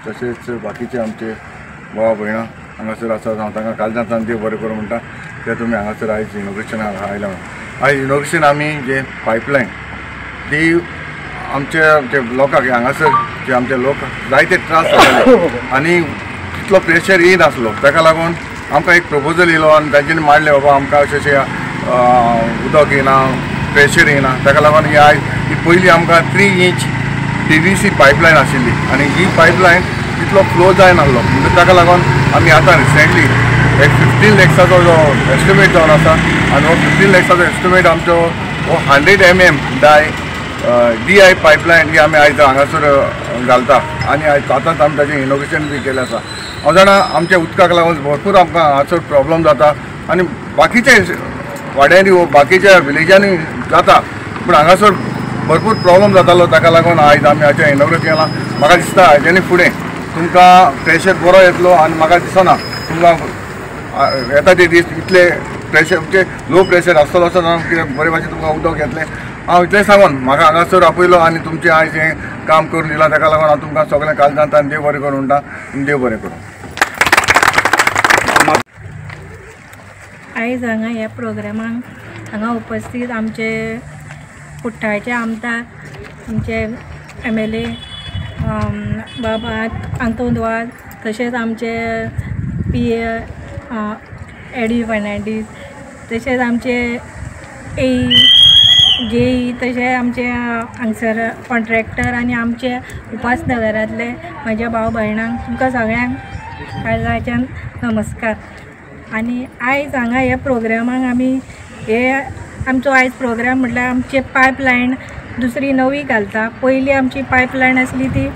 तशेंच बाकीचे आमचे भावा भयणां हांगासर आसा, हांव तांकां कालजांतान देव बरें करूं म्हणटा. ते तुमी हांगासर आयज इनॉग्रेशन आयला म्हणून. आयज इनॉग्रेशन आमी जे पायपलायन ती आमच्या लोकांक हांगासर जे आमचे लोक जायते त्रास जाताले आनी तितलो प्रेशर येयनासलो, ताका लागून आमकां एक प्रपोजल येयलो आनी तांच्यांनी मांडलें बाबा आमकां अशें अशें उदक येयना, प्रेशर येयना. ताका लागून ही आयज ही पयली आमकां 3 इंच PVC pipeline आशिल्ली आनी ही पायपलायन तितलो फ्लो जायनासलो, म्हणजे ताका लागून आमी आतां रिसेंटली एक 15 लॅक्साचो जो एस्टिमेट जावन आसा आनी हो 15 लॅक्साचो एस्टिमेट आमचो हो 100 mm DI pipeline ही आमी आयज हांगासर घालता आनी आयज आतांच आमी ताचें इनोग्रेशन बी केलें आसा. हांव जाणा आमच्या उदकाक लागून भरपूर आमकां हांगासर प्रॉब्लम जाता आनी बाकीचे वाड्यांनी वो बाकीच्या विलेजांनी जाता, पूण हांगासर भरपूर प्रॉब्लम जातालो. ताका लागून आयज आमी हाचें इनॉग्रेट केलां. म्हाका दिसता हाजेनी फुडें तुमकां प्रेशर बरो येतलो आनी म्हाका दिसना तुमकां येता ते दीस इतले प्रेशर म्हणजे लो प्रेशर आसतलो असो ना, कितें बरे भाशेन तुमकां उदक येतलें. हांव इतलें सांगून म्हाका हांगासर आपयलो आनी तुमचें आयज हें काम करून दिलां, ताका लागून हांव तुमकां सगळें काळजांत देव बरें करूं म्हणटा. देव बरें करूं. आयज हांगा ह्या प्रोग्रामाक हांगा उपस्थित आमचे कुट्टाळचे आमदार आमचे MLA बाबा आंतोन वाज, तशेंच आमचे PA एडी फर्नांडीस, तशेंच आमचे AE JE, तशें आमचे हांगसर कॉन्ट्रॅक्टर आनी आमचे उपासनगरांतले म्हज्या भाव भयणांक तुमकां सगळ्यांक काळजाच्यान नमस्कार. आनी आयज हांगा ह्या प्रोग्रामाक आमी हे आमचो आयज प्रोग्राम म्हटल्यार आमचे पायपलायन दुसरी नवी घालता. पयली आमची पायपलायन आसली ती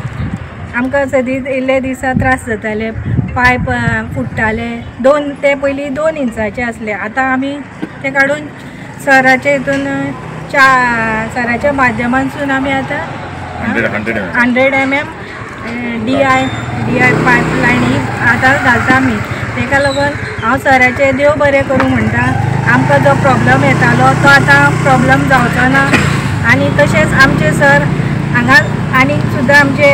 आमकां सदींच इल्ले दिसा त्रास जाताले, पायप फुट्टाले. दोन ते पयलीं 2 इंचाचे आसले, आतां आमी ते काडून सराचे हितून सराच्या माध्यमांतसून आमी आतां 100 mm DI pipeline ही आतां घालता आमी. ताका लागून हांव सराचें देव बरें करूं म्हणटा. आमकां जो प्रॉब्लम येतालो तो आतां प्रॉब्लम जावचो ना. आनी तशेंच आमचे सर हांगा आनीक सुद्दां आमचे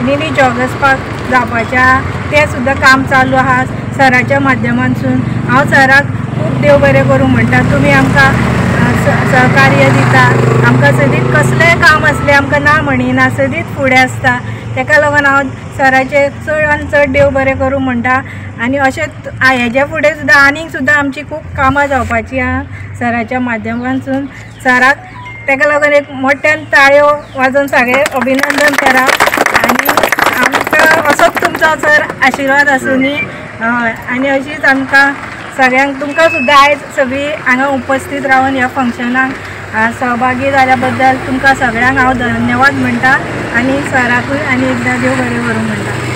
मिनी जॉगर्स पार्क जावपाचें आहा, तें सुद्दां काम चालू आहा सराच्या माध्यमांतसून. हांव सराक खूब देव बरें करूं म्हणटा. तुमी आमकां सहकार्य दिता, आमकां सदींच कसलेंय काम आसलें आमकां ना म्हणिना, सदींच फुडें आसता. ताका लागून हांव सराचें चड आनी चड देव बरें करूं म्हणटा. आनी अशेंच हेज्या फुडें सुद्दां आनीक सुद्दां आमची खूब कामां जावपाची आहा सराच्या माध्यमांतसून. सराक ताका लागून एक मोठ्यान ताळयो वाजोवन सगळें अभिनंदन करा आनी आमकां असोच तुमचो सर आशिर्वाद आसूनी. हय, आनी अशीच आमकां सगळ्यांक तुमकां सुद्दां आयज सगळीं हांगा उपस्थित रावन ह्या फंक्शनाक सहभागी जाल्या बद्दल तुमकां सगळ्यांक हांव धन्यवाद म्हणटा आनी सराकूय आनी एकदां देव बरें करूं म्हणटा.